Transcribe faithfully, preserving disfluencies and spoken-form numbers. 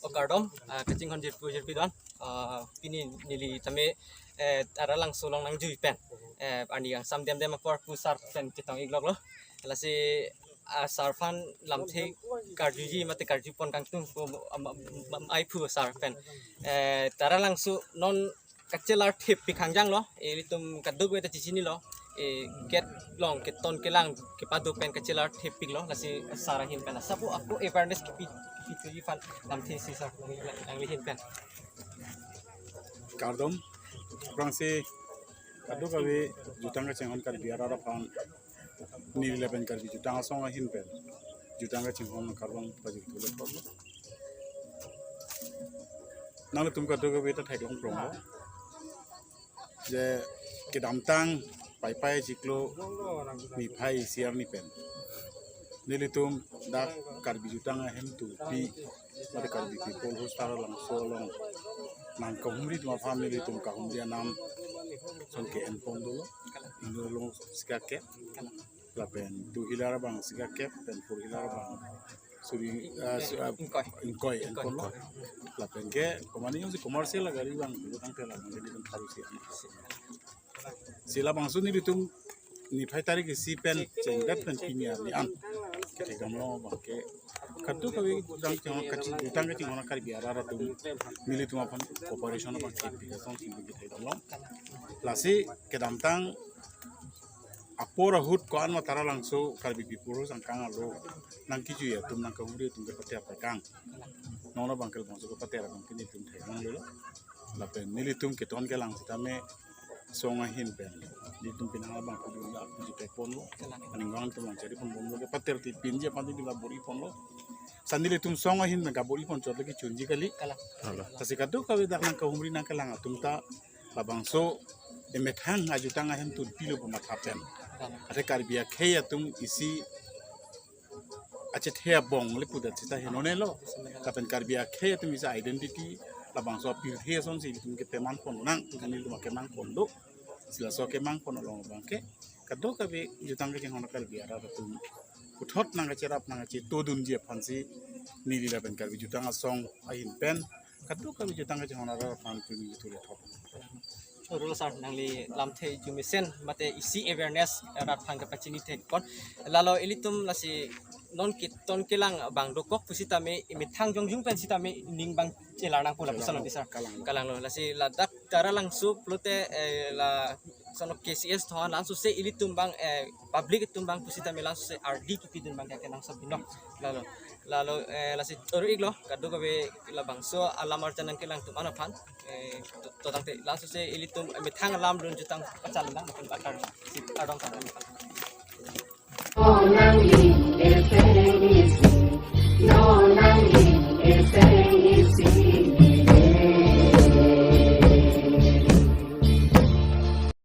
O kardom, ah, kachinghon jirpo jirpi do-an, ah, pini neli tame, eh, Taralangso along nangjui pen, eh, arni kangsam demdem apor pu sar pen chetong ikloklo. Lasi, ah, sar aphan lamthe karjuji mate karjupon kangtung pu, am, am, am, ai pu sar pen. Eh, Taralangso non kachelar thepik hangjanglo, ilitum kadokave ta chechinilo, eh, gate along keton kelang kepado pen kachelar thepiklo, lasi sar ahin pen asap ako awareness kipi, kipi tuji aphan lamthe isi sar, nangli ahin pen. Kardom, aphrangsi kadokave jutang kachinghon Karbi arat aphan, neli lapen Karbi Jutang Asong ahin pen jutang kachinghon kardom pajirthulo. Nanglitum kadokave ta theklong pronglo je kedamtang Paipai chiklo niphai isi arni pen nelitum dak Karbi Jutang Ahemtupi mate Karbi People Host Taralangso along nangkahumri atum aphan nelitum kahumri anam ason ke-enpon dolo. Ingno along sikakep, lapen two wheeler abang sikakep, pen four wheeler abang suri, ah, su-, ah, ingkoi. Ingkoi, ingkoi enponlo. Lapen ke komani jongsi commercial agari abang dolo tangte labang ke nelitum tharusi an. Si labangso nelitum niphai tarik isi pen chengdet pen pini arni an kethekdamlo abang ke kadokave jutang kachinghon, kachinghon, jutang kachinghon Karbi arat atum nelitum aphan cooperation abang kepik asonsi kethekdamlo. Lasi kedamtang apor ahut ko-an ma Taralangso Karbi People Host angkang alo nangkijui atum nangkahumri atum kepater pakang. Non abang ke labangso kepater abang ke nelitum theklonglelo. Lapen nelitum keton kelang sitame song ahin pen nelitum penang abang kudu la puji peponlo. Aning gang atum lang chari ponbomlo, kepater ti pinji aphan nelitum la bor-iponlo. Sa nelitum song ahin pen kabor-ipon chot lagi chunji kali. Kalang. Kalang. Lasi kadokave dak nangkahumri nangkelang atum ta labangso emethang ajutang ahemtunpilo pu matha pen. Kalang. Ate Karbi akhei atum isi achethe abong le pudet seta henonelo. Lapen Karbi akhei atum isi identity labangso apirthe asonsi itum kepemanpon nang, kani itum kemangpon do. Si laso kemangpon along abang ke kadokave jutang kachinghon Karbi arat atum puthot nangkacherap nangkachetodunji aphansi neli lapen Karbi Jutang Asong ahin pen kadokave jutang kachinghon arat aphan pini jutule thop. Choro sar, nangli lamthe arjumesen mate isi awareness rat aphan kepachini thekpon. Lalo ilitum lasi non keton kelang abang dokok pusitame emethang jongjung pen sitame ning abang chelar nangpo lapuson lo di sar. Kalang. Kalanglo, lasi ladak Taralangso pulote, eh, lason K C S thon langsose ilitum abang, eh, public atum abang pusitame langsose ardi kipidun abang ke langsose binong. Lalo, lalo, eh, lasi choro iklo kadokave labangso alam arjan nangkelang atum an aphan, eh, to, to tangte langsose ilitum emethang alam dun jutang pachan lang aphan bakar si kardom kardom.